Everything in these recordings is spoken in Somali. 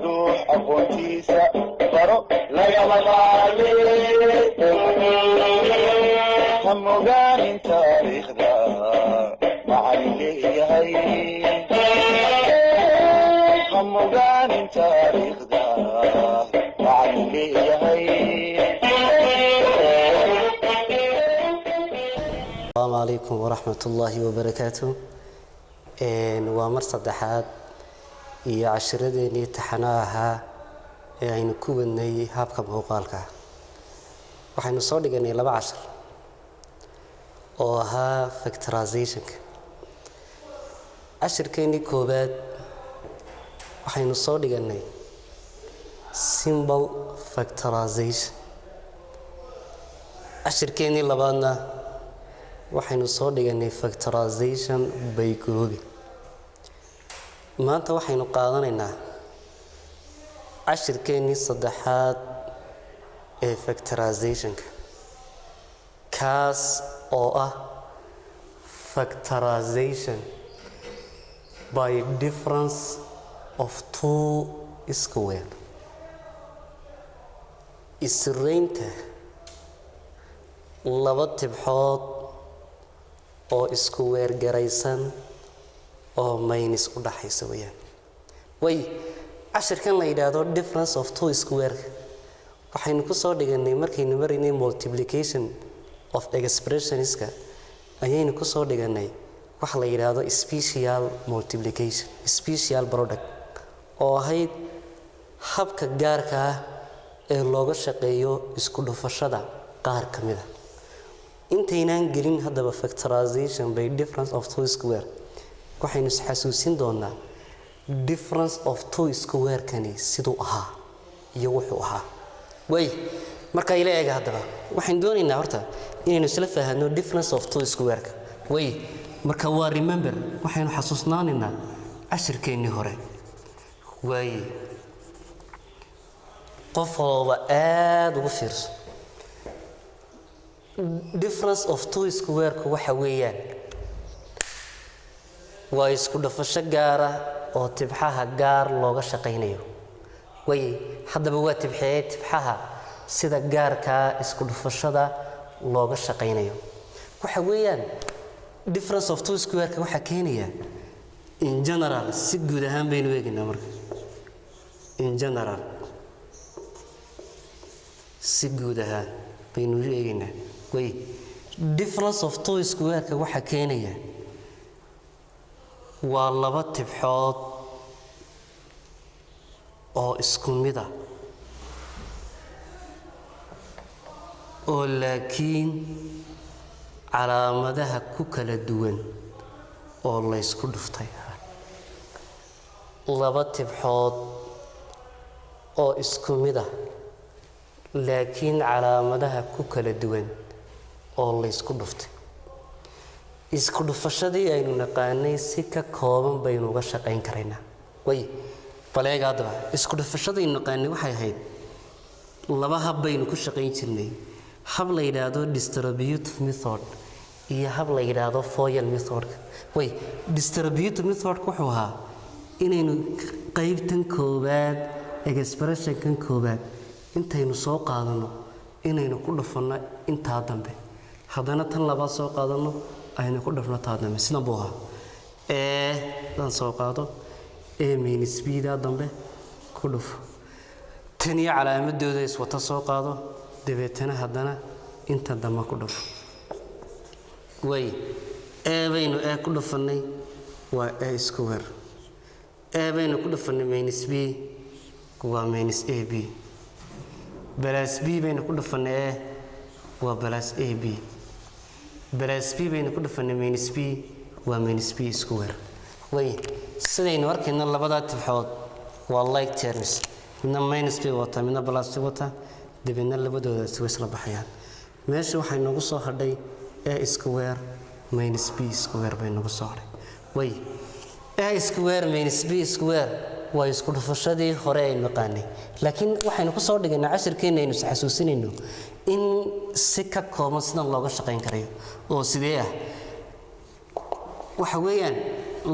Dhuux aqoontiisa baro, lagama maale. Ha mogaanin taariikhda macalin leeyahay, ha mogaanin taariikhda macalin leeyahay. Asalaamu calaykum waraxmat ullaahi wabarakaatu. Waa mar saddexaad iyo cashiradeenii taxanaha ahaa ee aynu ku wadnay habka muuqaalka. Waxaynu soo dhiganay laba cashar oo ahaa factorizationka. Cashirkeenii koowaad waxaynu soo dhiganay simple factorization, cashirkeenii labaadna waxaynu soo dhiganay factorization by grouping. Maanta waxaynu qaadanaynaa cashirkeenii saddexaad ee factorizationka, kaas oo ah factorization by difference of two square, isiraynta laba tibxood oo isku weergaraysan oo minus u dhaxaysa weeyaan. Way cashirkan la yidhaahdo difference of two square waxaynu ku soo dhiganay markaynu maraynay multiplication of expressionska, ayaynu ku soo dhiganay waxa la yidhaahdo special multiplication, special product, oo ahayd habka gaarka ah ee looga shaqeeyo isku dhufashada qaar ka mid a. Intaynaan gelin haddaba factorization by difference of two square, waxaynu isxasuusin doonaa difference of two square-kani siduu ahaa iyo wuxuu ahaa. Way marka ila eega haddaba, waxaynu doonaynaa horta inaynu isla fahanno difference of two square-ka. Way marka waa remember, waxaynu xasuusnaanaynaa cashirkeennii hore. Waaye qof walba aada ugu fiirso, difference of two square-ku waxa weeyaan waa isku dhafasho gaara oo tibxaha gaar looga shaqaynayo. Way haddaba waa tibxee tibxaha sida gaarkaa isku dhufashada looga shaqaynayo? Waxa weeyaan difference of two square-ka waxaa keenaya, in general, si guud ahaan baynu eegaynaa marka, in general, si guud ahaan baynu eegaynaa. Way difference of two square-ka waxaa keenaya waa laba tibxood oo isku mid ah oo laakiin calaamadaha ku kala duwan oo laysku dhuftay. Laba tibxood oo isku mid ah laakiin calaamadaha ku kala duwan oo laysku dhuftay. Isku dhufashadii aynu naqaanay si ka kooban baynu uga shaqayn karaynaa. Way baleega haddaba, isku dhufashadaynu naqaanay waxay ahayd laba hab baynu ku shaqayn jirnay: hab la yidhaahdo distributive method iyo hab la yidhaahdo FOIL methodka. Way distributive methodka wuxuu ahaa inaynu qaybtan koowaad, expressionkan koowaad, intaynu soo qaadano inaynu ku dhufanno intaa dambe, haddana tan labaad soo qaadano, aynu ku dhufno taa dambe. Sidan buu ahaa: e dan soo qaado, a minus b daa dambe ku dhufo, tan iyo calaamadooda iswata soo qaado, dabeetana haddana inta dambe ku dhufo. Way e baynu e ku dhufannay, waa a square. E baynu ku dhufannay minus b, waa minus a b. Plus b baynu ku dhufannay e, waa plus a b. Plus b baynu ku dhufannay minus b, waa minus b square. Way sidaynu arkayno, labadaa tibxood waa like terms, midna minus bay wataa, midna plus bay wataa, dabeedna labadoodaasi way isla baxayaan. Meesha waxay noogu soo hadhay a square minus b square bay nagu soo hadhay. Way a square minus b square waa isku dhufashadii hore aynu naqaanay, laakiin waxaynu ku soo dhigaynaa cashirkeenna aynu isxasuusinayno in si ka kooban sidan looga shaqayn karayo. Oo sidee ah? Waxa weeyaan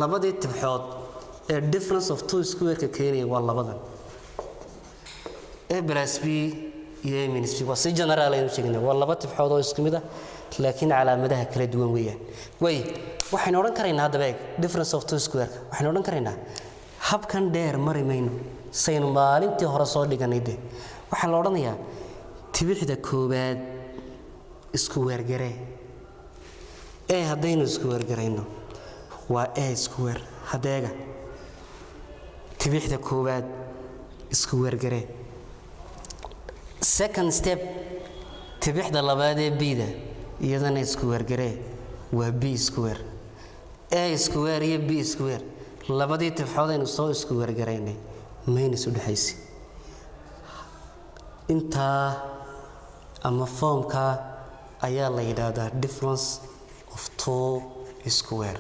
labadii tibxood ee difference of two square-ka keenaya waa labadan. A plus B iyo A minus B waa si general aynu sheegnay, waa laba tibxood oo isku mid ah laakiin calaamadaha kala duwan weeyaan. Way waxaynu odhan karaynaa haddaba, eeg, difference of two square waxaynu odhan karaynaa, habkan dheer mari mayno saynu maalintii hore soo dhiganay. De waxaa la odhanayaa tibixda koowaad isku weergaree. E haddaynu isku weergarayno waa A square. Hadeega tibixda koowaad isku weergaree. Second step, tibixda labaad ee B-da iyadana isku weergaree, waa B square. A square iyo B square, labadii tibxood aynu soo isku weergaraynay, minus u dhexaysi. Intaa ama foomka ayaa la yidhaahdaa difference of two square.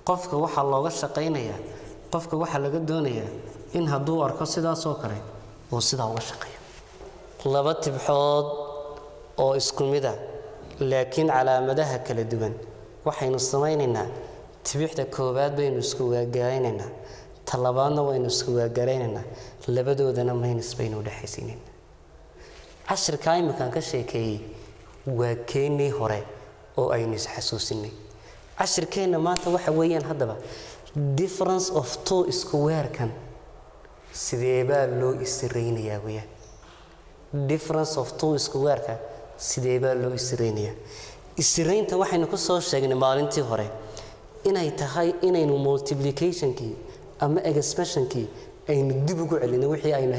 Qofka waxaa looga shaqaynayaa, qofka waxaa laga doonayaa in hadduu arko sidaas oo kale uu sidaa uga shaqeeyo. Laba tibxood oo isku mid ah laakiin calaamadaha kala duwan, waxaynu samaynaynaa tibixda koowaad baynu isku weergaraynaynaa, ta labaadna waynu isku weergaraynaynaa, labadoodana minus baynu udhexaysiinaynaa. Cashirkaa iminkaan ka sheekeeyey waa keenii hore oo aynu isxasuusinay. Cashirkeenna maanta waxa weeyaan haddaba difference of two square-kan sideebaa loo isiraynayaa weeyaan. Difference of two square-ka sideebaa loo isiraynayaa? Isiraynta waxaynu ku soo sheegnay maalintii hore inay tahay inaynu multiplicationkii ama expansionkii aynu dib ugu celino wixii aynu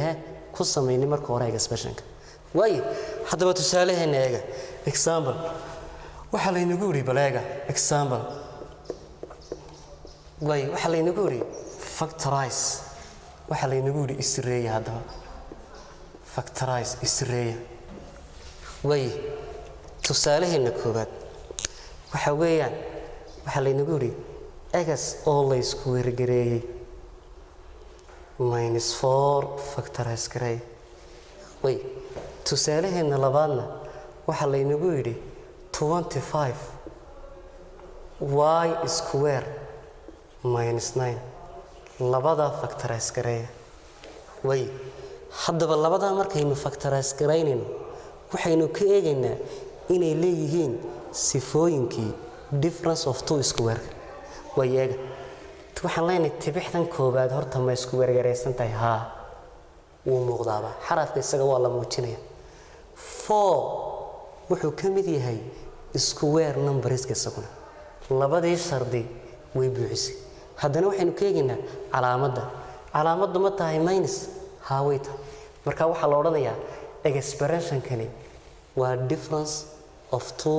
ku samaynay marka hore expansionka. Waayo, haddaba tusaalaheena eega. Example, waxaa laynagu yidhi, bal eega example. Waayo, waxaa laynagu yidhi factorize, waxaa laynagu yidhi isreeya. Haddaba factorize, isreeya. Waayo, tusaalaheena koowaad waxa weeyaan waxaa laynagu yidhi x oo laysku weergareeyey minus four factorize gareey. Way tusaalaheenna labaadna waxaa laynagu yidhi 25 y square minus nine, labadaa factorize gareeya. Way haddaba labadaa markaynu factorize garaynayno, waxaynu ka eegaynaa inay leeyihiin sifooyinkii difference of two square. Way eega, waxaan leenahay tibixdan koowaad horta ma isku weergaraysan tahay? Haa, wuu muuqdaaba xarafka, isaga waa la muujinaya. Four wuxuu ka mid yahay square numberska, isaguna labadii shardi way buuxisay. Haddana waxaynu ka eegaynaa calaamadda. Calaamaddu ma tahay minus? Haa, way tahay. Marka waxaa la odhanayaa expressionkani waa difference of two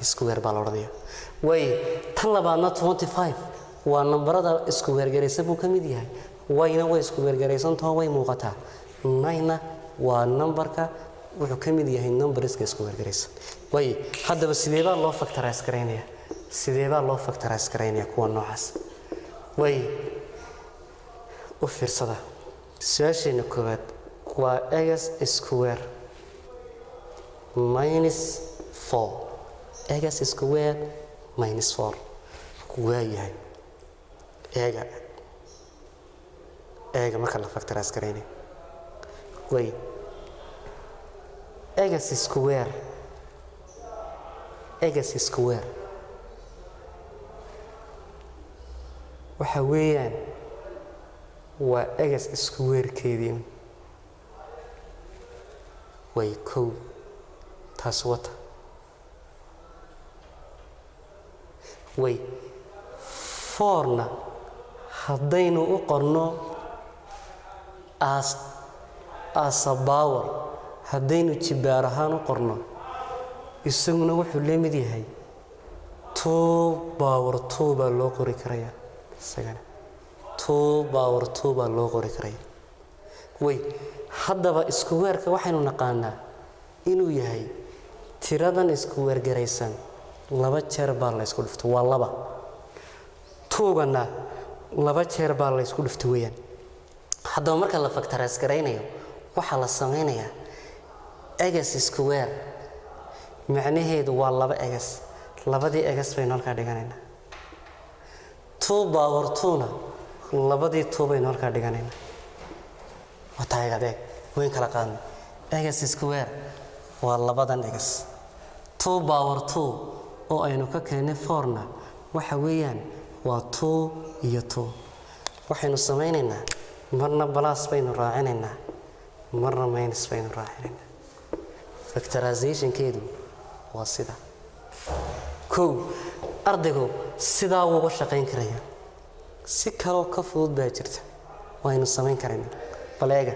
square baa la odhanaya. Way tan labaadna 25 waa nambarada isku weergaraysan buu ka mid yahay, wayna way isku weergaraysantaho, way muuqataa. Nine-na waa nambarka, wuxuu ka mid yahay numberska isku weergaraysan. Way haddaba sidee baa loo factorize garaynaya? Sidee baa loo factorize garaynaya kuwa noocaas? Way u fiirsada, su-aasheena koowaad waa x square minus four, x square minus four. Waa yahay, eega, eega marka la factorize garaynayo. Way x square, x square waxa weeyaan waa x squarekeedii. Way kow taas wata. Way fourna haddaynu u qorno as a power, haddaynu jibaar ahaan u qorno, isaguna wuxuu la mid yahay two power two baa loo qori karayaa, isagana two power two baa loo qori karaya. Way haddaba isku weerka waxaynu naqaanaa inuu yahay tiradan isku weergaraysan laba jeer baa la ysku dhufto, waa laba. Two-gana laba jeer baa la ysku dhufto weeyaan. Haddaba marka la factorize garaynayo, waxaa la samaynayaa x square macnaheedu waa laba x, labadii x baynu halkaa dhiganaynaa. Two power two-na labadii two baynu halkaa dhiganaynaa. Waa tahay adeeg weyn kala qaadnay. X square waa labadan x. Two power two oo aynu ka keennay fourna waxa weeyaan waa two iyo two. Waxaynu samaynaynaa, marna plus baynu raacinaynaa, marna minus baynu raacinaynaa. Factorizationkeedu waa sida. Kow, ardaygu sidaa wuu uga shaqayn karaya. Si kaloo ka fudud baa jirta, waynu samayn karaynaa. Bal eega,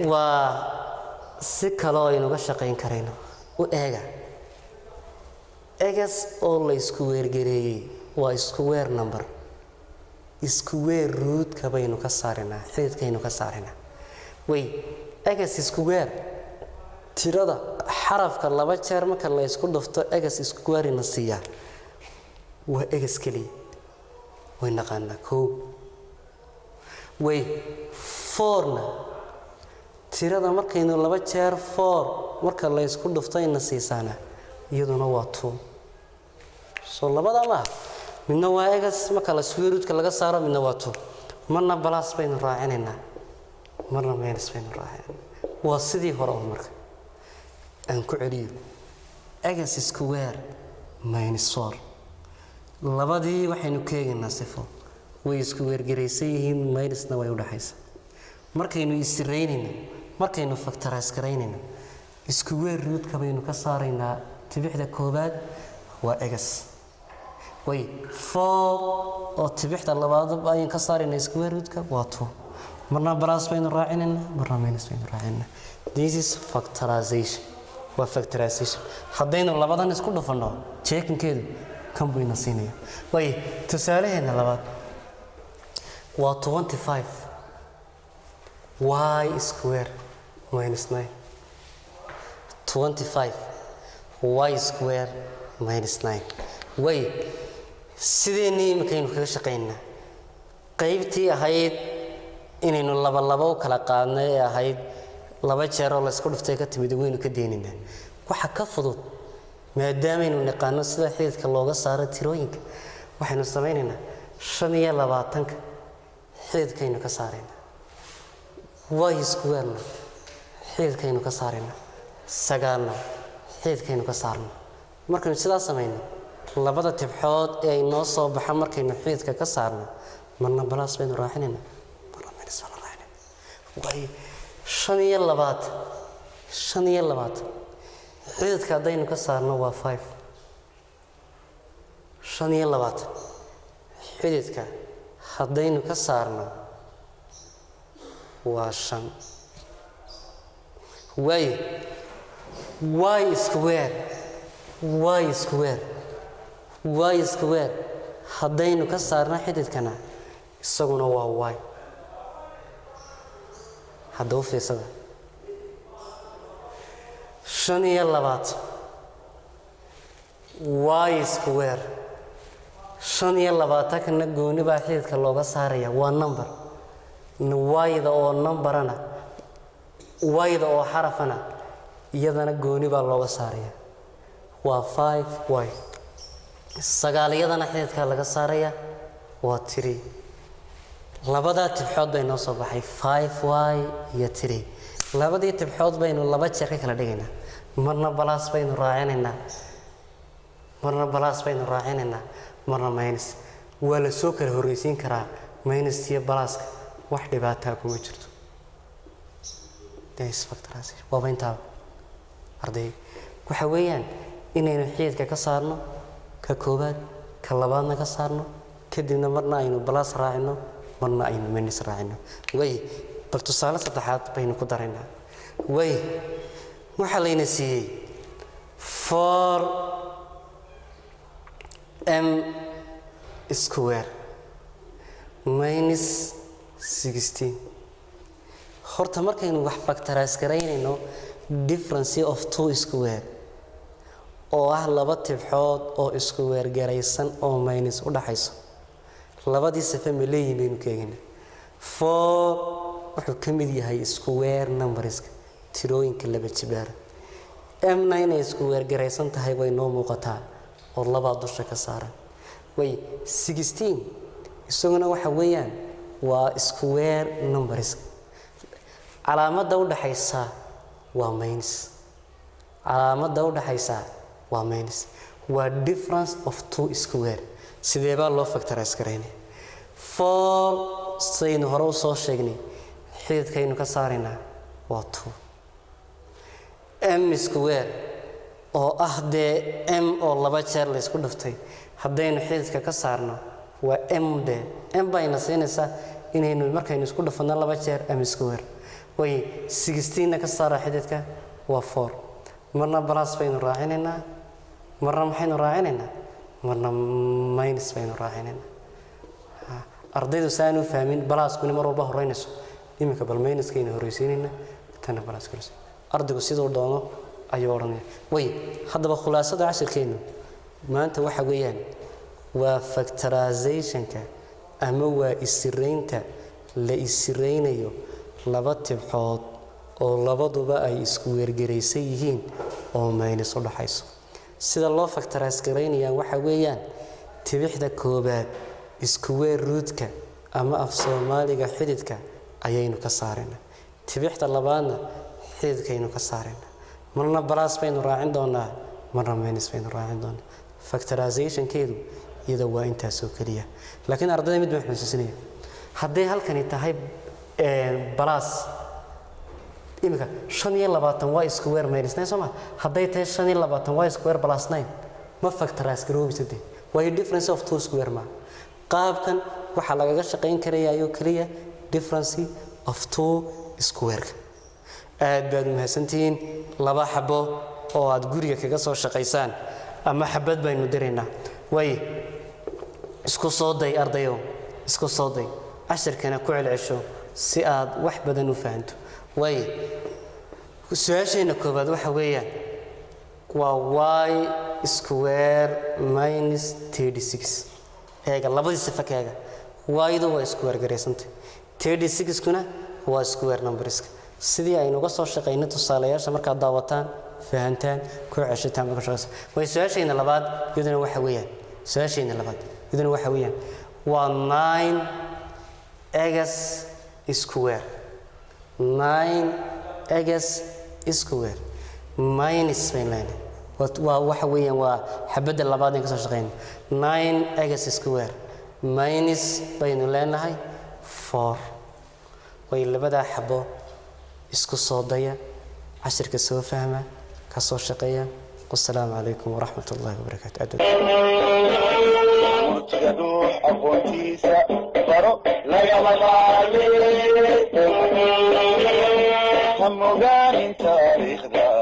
waa si kaloo aynu uga shaqayn karayno. U eega, x oo la isku weergareeyey waa square number. Square rootka baynu ka saarinaa, xididkaynu ka saarinaa. Way x square, tirada xarafka laba jeer marka la isku dhufto x square na siiyaa waa x keliya, way naqaanaa. Kow, way fourna, tirada markaynu laba jeer four marka la isku dhufto ina siisaana iyaduna waa two. Soo labada maaha? Midna waa x marka la square rootka laga saaro, midna waa two. Marna plus baynu raacinaynaa, marna minus baynu raacinaynaa. Waa sidii hore oo marka aan ku celiyo: x square minus four, labadii waxaynu ka eegaynaa sifo way isku weergaraysan yihiin, minusna way udhaxaysa. Markaynu isiraynayno, markaynu factorize garaynayno, square rootka baynu ka saaraynaa. Tibixda koobaad waa x. Way four oo tibixda labaad ayaan ka saaraynaa square rootka, waa two. Marna plus baynu raacinaynaa, marna minus baynu raacinaynaa. This is factorization, waa factorization. Haddaynu labadan isku dhufanno, jeekinkeedu kan buyna siinaya. Way tusaalaheena labaad waa 25 y square minus 9. 25 y square minus 9. Way sideennii iminkaynu kaga shaqaynaa qaybtii ahayd inaynu laba laba u kala qaadnay ee ahayd laba jeer oo laysku dhuftay ka timid, waynu ka deenaynaa. Waxa ka fudud, maadaamaynu naqaano sida xididka looga saaro tirooyinka, waxaynu samaynaynaa 25-ka xididkaynu ka saaraynaa, y squarena xididkaynu ka saaraynaa, sagaalna xididkaynu ka saarna. Markaynu sidaa samayno, labada tibxood ee ay noo soo baxa markaynu xididka ka saarno, marna plus baynu raacinaynaa, marna minus baa la raacinayna. Way 25, 25 xididka haddaynu ka saarno waa 5. 25 xididka haddaynu ka saarno waa 5. Waayo y square, y square, y square haddaynu ka saarno xididkana isaguna waa y. Hadda u fiirsada, 25 y square, 25-kana gooni baa xididka looga saaraya, waa number. Y-da oo numberana, y-da oo xarafana, iyadana gooni baa looga saaraya, waa 5 y. Sagaalyadana xididkaa laga saaraya, waa 3. Labadaa tibxood bay noo soo baxay, 5 y iyo 3. Labadii tibxood baynu laba jeer ka kala dhigaynaa. Marna plus baynu raacinaynaa, marna plus baynu raacinaynaa, marna minus. Waa la soo kala horreysiin karaa minus iyo pluska, wax dhibaataa kuma jirto. Waaba intaaba, arday. Waxa weeyaan inaynu xididka ka saarno ka koobaad, ka labaadna ka saarno, kadibna marna aynu plus raacino, marna aynu minus raacino. Way bal tusaale saddexaad baynu ku daraynaa. Way waxaa layna siiyey 4 m square minus 16. Horta markaynu wax factorize garaynayno, difference of two square oo ah laba tibxood oo isku weergaraysan oo minus u dhaxayso, labadii safe ma leeyihin baynu ka eegina. 4 wuxuu ka mid yahay square numberska, tirooyinka laba jibaara. M-na inay isku weergaraysan tahay way noo muuqataa oo labaa dusha ka saaran. Way 16 isaguna waxa weeyaan waa square numbers. Calaamadda u dhaxaysa waa minus. Calaamadda u dhaxaysa waa minus. Waa difference of two square. Sidee baa loo factorize garaynaya? Four, sidaynu hore u soo sheegnay, xididkaynu ka saaraynaa waa two. M square oo ah dee m oo laba jeer laysku dhuftay, haddaynu xididka ka saarno waa m. De m bayna siinaysaa inaynu markaynu isku dhufanno laba jeer m square. Way 16-na ka saara xididka, waa four. Marna plus baynu raacinaynaa, marna maxaynu raacinaynaa? Marna minus baynu raacinaynaa. Ardaydu saan u fahmin pluskuna mar walba horeynayso. Iminka bal minuskaynu horeysiinaynaa, tana pluska horeysiin. Ardaygu siduu doono ayuu odhanaya. Way haddaba khulaasada cashirkeennu maanta waxa weeyaan waa factorizationka ama waa isiraynta la isiraynayo laba tibxood oo labaduba ay isku weergaraysan yihiin oo minus u dhaxayso. Sida loo factorize garaynaya waxa weeyaan tibixda koobaad square rootka ama af Soomaaliga xididka ayaynu ka saaraynaa, tibixda labaadna xididkaynu ka saaraynaa. Marna plus baynu raacin doonaa, marna minus baynu raacin doonaa. Factorizationkeedu iyada waa intaasoo keliya. Laakiin ardayda mid baan xusuusinaya: hadday halkani tahay plus, iminka 25 waa square minus nine, soo ma? Hadday tahay 25 waa square plus nine, ma factorize garoobaysa dee, waayo difference of two square ma. Qaabkan waxaa lagaga shaqayn karayaa keliya difference of two square-ka. Aad baad u mahadsantihiin. Laba xabo oo aad guriga kaga soo shaqaysaan ama xabad baynu diraynaa. Way isku soo day, ardayow, isku soo day, cashirkana ku celcesho si aad wax badan u fahanto. Way su-aasheena koowaad waxa weeyaan waa y square minus 36. Eega labadii sifa ka eega. Y-du waa square garaysantay, 36-kuna waa square numberska. Sidii aynu uga soo shaqaynay tusaalayaasha markaad daawataan, fahantaan, ku ceshataan, marka shaqaysa. Way su-aashayna labaad iyaduna waxa weeyaan, su-aashayna labaad iyaduna waxa weeyaan waa nine x square, nine x square minus bayn leenahay. Waa waxa weeyaan waa xabadda labaad ee ka soo shaqeyna. Nine x square minus baynu leenahay four. Way labadaa xabo isku soo daya, cashirka soo fahma, ka soo shaqeeya. Wasalaamu calaykum waraxmat ullahi wabarakaatu. Murtida dhuux aqoontiisa baro, lagama maale. Ha mogaanin taariikhda.